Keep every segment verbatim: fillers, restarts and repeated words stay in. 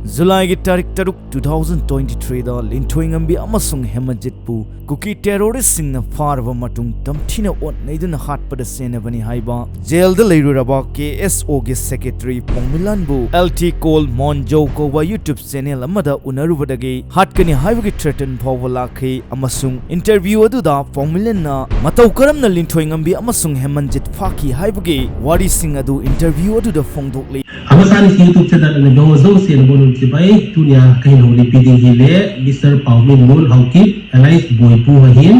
ꯖꯨꯂꯥꯏꯒꯤ ꯇꯥꯔꯤꯛ ꯇꯔꯨꯛ, two thousand twenty-threeꯗ ꯂꯤꯟꯊꯣꯏꯉꯝꯕꯤ ꯑꯃꯁꯨꯡ ꯍꯦꯃꯟꯖꯤꯠꯄꯨ ꯀꯨꯀꯤ ꯇꯦꯔꯣꯔꯤꯁꯁꯤꯡꯅ ꯐꯥꯔꯕ ꯃꯇꯨꯡ ꯇꯝꯊꯤꯅ ꯑꯣꯠ ꯅꯩꯗꯨꯅ ꯍꯥꯠꯄꯗ ꯁꯦꯟꯅꯕꯅꯤ ꯍꯥꯏꯕ ꯖꯦꯜꯗ ꯂꯩꯔꯨꯔꯕ ꯀꯦ ꯑꯦꯁ ꯑꯣꯒꯤ ꯁꯦꯀ꯭ꯔꯦꯇꯔꯤ ꯄꯣꯡꯃꯤꯂꯥꯟꯕꯨ ꯑꯦꯜ ꯇꯤ ꯀꯣꯜ ꯃꯣꯟꯖꯧ ꯀꯧꯕ YouTube ꯆꯦꯅꯦꯜ ꯑꯃꯗ ꯎꯅꯔꯨꯕꯗꯒꯤ ꯍꯥꯠꯀꯅꯤ ꯍꯥꯏꯕꯒꯤ ꯊ꯭ꯔꯦꯇꯟ ꯐꯥꯎꯕ ꯂꯥꯛꯈꯤ ꯑꯃꯁꯨꯡ ꯏꯟꯇꯔꯚ꯭ꯌꯨ ꯑꯗꯨꯗ ꯄꯣꯡꯃꯤꯂꯟꯅ ꯃꯇꯧ ꯀꯔꯝꯅ ꯂꯤꯟꯊꯣꯏꯉꯝꯕꯤ ꯑꯃꯁꯨꯡ ꯍꯦꯃꯟꯖꯤꯠ ꯐꯥꯈꯤ ꯍꯥꯏꯕꯒꯤ ꯋꯥꯔꯤꯁꯤꯡ ꯑꯗꯨ ꯏꯟꯇꯔꯚ꯭ꯌꯨ ꯑꯗꯨꯗ ꯐꯣꯡꯗꯣꯛꯂꯤ꯫ Haba sani si YouTube channel na do zo se na bolun si bai tunia kahin holi piding hi le Mister Paumin Lun Haokip alias Boipu hahin.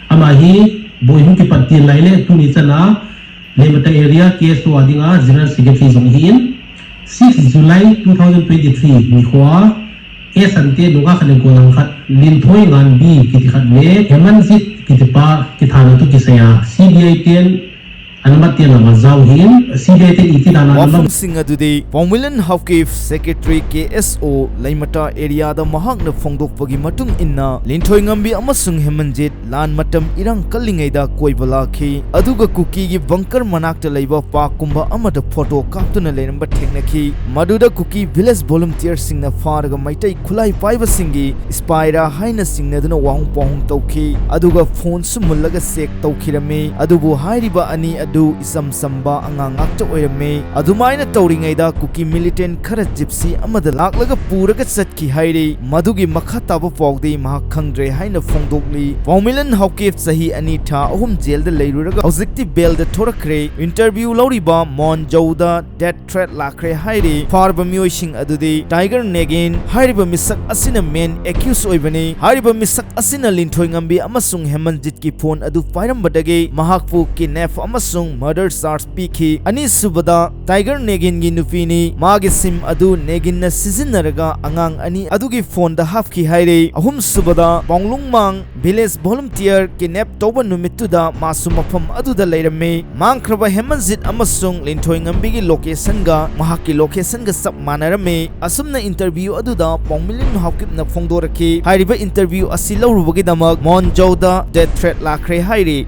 Ama hi Boipu ki pati lai le tuni chana Lemata area K S O adinga General Secretary zong hi in. Six July two thousand twenty-three ni khua S N T nuga khat le golang khat Linthoi Nganbi kiti khat le Hemanjit kiti pa kithana tu kisaya C B I ten Anamat tiang a ma zau hin, C B I te iti dana anamat. Wafungsing adudi Pongmilen Haokip Secretary K S O Leimata area da mahakna phongdokpagi matung inna Linthoi Ngambi amasung Hemanjit lan matam irang kallingaida koiba lakhi. Aduga Kukigi bunker manakta leiba pa kumba amada photo kaptuna leiramba thengnakhi. Maduda Kuki village volunteer singna faraga Maitai khulai paiba singi spy ra haina singnaduna wahung pahung tauki. Aduga phone sumullaga check taukirammi. Adubu hairiba ani adu isam samba angang ngakta oirammi. Adumaina tauringaida Kuki militant khara gypsy amada laklaga puraga chatki hairi. Madugi makha taba paudi mahak khangdre haina phongdokli. Pongmilen Haokip sahi ani tha ahum jail da leiruraga hojikti bail da thorakre. Interview lauriba Mon Jouda death threat lakre hairi. Farba mioi sing adudi Tiger Negin hairiba misak asina main accused oibani. Hairiba misak asina Linthoi Ngambi amasung Hemanjit ki phone adu pairambadagi mahakpu kidnap amasung murder charge pikhi. Ani subada Tiger Negin gi nupini magi sim adu Negin na sizinaraga angang ani adugi phone da hapki hairi. Ahum subada Bonglungmang village volunteer kidnap tauba numittuda masu mafam aduda leirame. Mangkraba Hemanjit amasung Linthoi Ngambigi location ga mahakki location ga sap manarame. Asumna interview aduda Pongmilen Haokipna phongdorakhi. Hairiba interview asi laurubagidamak Mon Jouda death threat lakre hairi.